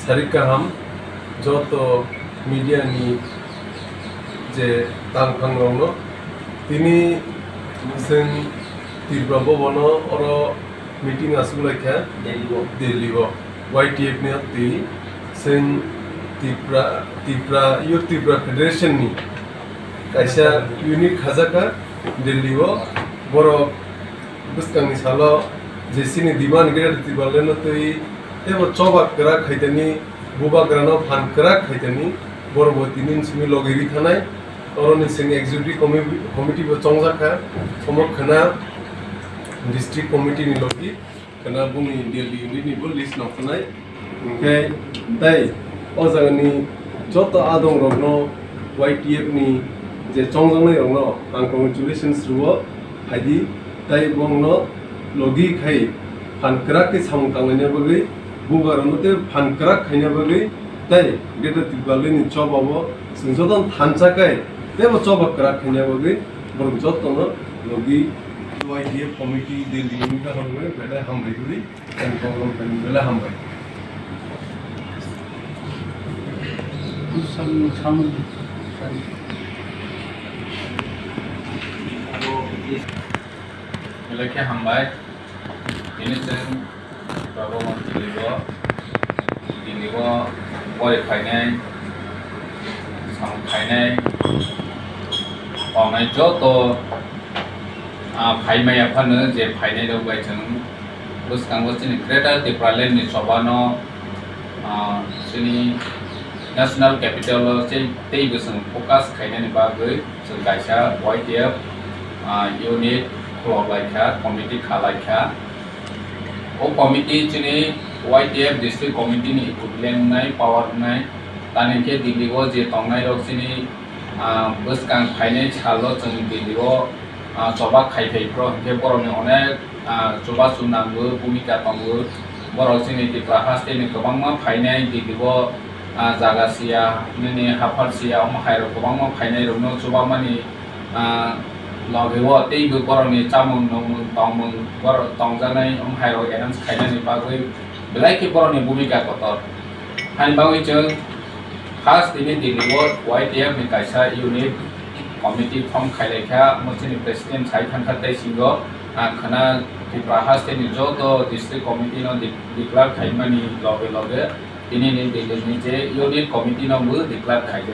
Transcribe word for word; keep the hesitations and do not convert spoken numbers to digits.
Sarik kaham joto media ni je tangphang rokno, tini chwng Tripura Bhavan o oro meeting aswk lai kha Delhi o. Delhi o Y T F ni twi chwng Tripura, Tripura, Youth Tripura Federation ni kaisa unit khajakha Delhi o. Borok bwskangni salo je chini demand Greater Tipraland no twi teibo choba kwrak khaitani, bubagrano phan kwrak khaitani, borok bo tini simi logi ri thanai. Oroni chwng executive committee, committee bo chongjak kha, omo khwna district committee ni logi. Kana boni Delhi unit ni bo list no khwnai. Hwnkhe tei o jagani joto adong rokno Y T F ni je chongjaknai rokno ang congratulations rwo, phaidi tei bongno logi khai phan kwrak khe samung tanglaina bagwi, bubagrokno tei phan kwrak khaina bagwi tei Greater Tipraland ni choba o chwng jotono thansa khai teibo choba kwrak khaina bagwi borok jotono logi Y T F committee Delhi ni kaham belai hambai rwi. Tei program khe belai hambai. Belai khe hambai. Tini chwng Bhagwan Delhi o, Delhi o bori phainai, samung khainai, tongnai joto, ah, phaimaya phano je phainai rok bai chwng bwskango chini Greater Tipraland ni choba no, ah, chini national capital o tei, tei bwswng focus khainani bagwi chwng kaisa Y T F, ah, unit khulok lai kha, committee kha lai kha. O committee chini Y T F district committee ni equivalent wngnai, power wngnai. Tani hwnkhe Delhi o je tongnai rok chini, ah, bwskang phainai salo chwng Delhi o, ah, choba khai phai phro hwnkhe borokni onek, ah, chubachu nango, bhumika tongo. Borok chini Tripura haste ni kwbangma phainai Delhi o, ah, jaga siya, nini haphar siya, omo hai rok kwbangma phainai rokno chubamani, ah, logi o teibo borokni chamung nungmung tongmung borok tongjaknai, omo hai rok arrange khainani bagwi belai khe borokni bhumika kotor. Hani bagwi chwng first tini Delhi o Y T F ni kaisa unit committee form khai lai kha, omo chini president sai thang kha tei singo, ah, khwna Tripura haste ni joto district committee no de-, declare khaimani loge loge tini ni Delhi ni je unit committee no bo declare khaijak.